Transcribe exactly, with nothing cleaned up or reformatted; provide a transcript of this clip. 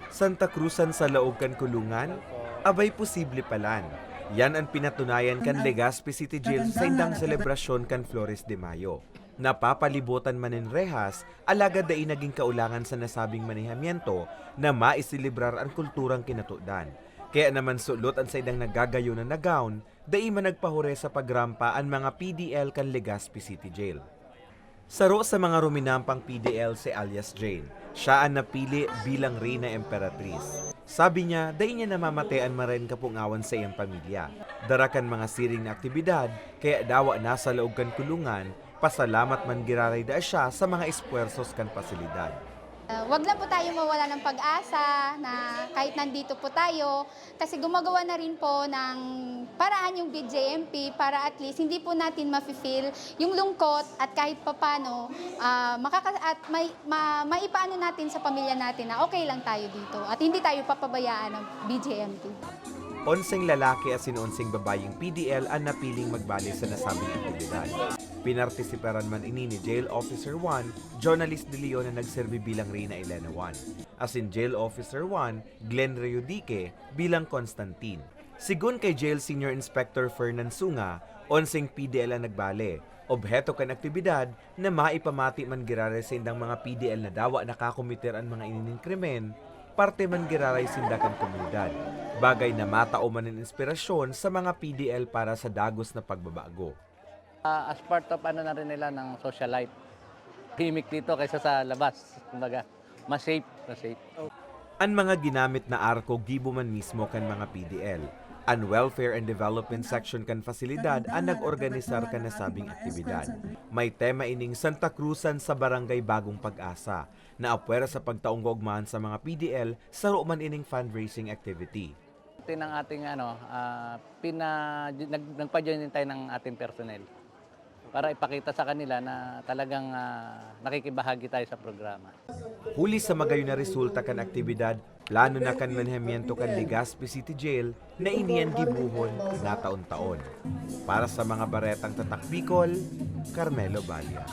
Santa Cruzan sa laog kan kulungan? Abay, posible palan. Yan an pinatunayan kan Legazpi City Jail sa saindang selebrasyon kan Flores de Mayo. Napapalibotan man nin rehas, alagad dai nagin kaulangan sa nasabing manihamiento na maiselebrar an kulturang kinatodan. Kaya naman sulot an saindang nagagayon na gown, dai man nagpahure sa pagrampa an mga P D L kan Legazpi City Jail. Saro sa mga ruminampang P D L si alias Jane. Siya an napili bilang Reyna Emperatriz. Sabi niya, dai niya namamate an maraen kapungawan sa iyang pamilya. Dara kan mga siring na aktibidad, kaya dawa nasa laog kan kulungan, pasalamat man giraray daa siya sa mga espuwersos kan pasilidad. Ah, wag na po tayo mawala ng pag-asa na kahit nandito po tayo, kasi gumagawa na rin po ng paraan yung B J M P para at least hindi po natin mafe-feel yung lungkot at kahit papano, ah, makaka- at may, ma- maipaano natin sa pamilya natin na okay lang tayo dito at hindi tayo papabayaan ng B J M P. Onseng lalaki asin onseng babayeng P D L an napiling magbale sa nasabing aktibidad. Pinartisiparan man ini ni Jail Officer one, Jonalis De Leon na nagserbi bilang Reyna Elena one, asin Jail Officer one, Glenn Reudique, bilang Constantine. Sigon kay Jail Senior Inspector Fernan Sunga, onseng P D L an nagbale. Obheto kan aktibidad na maipamati man giraray sa indang mga P D L na dawa nakakometer an mga inining krimen, parte man giraray sinda kan komunidad. Bagay na matao man nin inspirasyon sa mga P D L para sa dagos na pagbabago. Ah, as part of ano na rin nila ng social life. Himik dito kaysa sa labas, kumbaga. Mas safe, mas safe. An mga ginamit na arko gibo man mismo kan mga P D L. An Welfare and Development Section kan pasilidad an nag-organisar kan nasabing aktibidad. May tema ining Santa Cruzan sa Barangay Bagong Pag-asa, na apwera sa pagtaong kaugmahan sa mga P D L, saro man ining fundraising activity. Ito ng ating ano, ah, pina, nag, nagpa-join din tayo ng ating personnel para ipakita sa kanila na talagang ah, nakikibahagi tayo sa programa. Huli sa magayon na resulta kan aktibidad, plano na kan manehamiento kan Legazpi City Jail na iniyan gibohon na taon-taon. Para sa mga baretang Tatak Bicol, Carmelo Balia.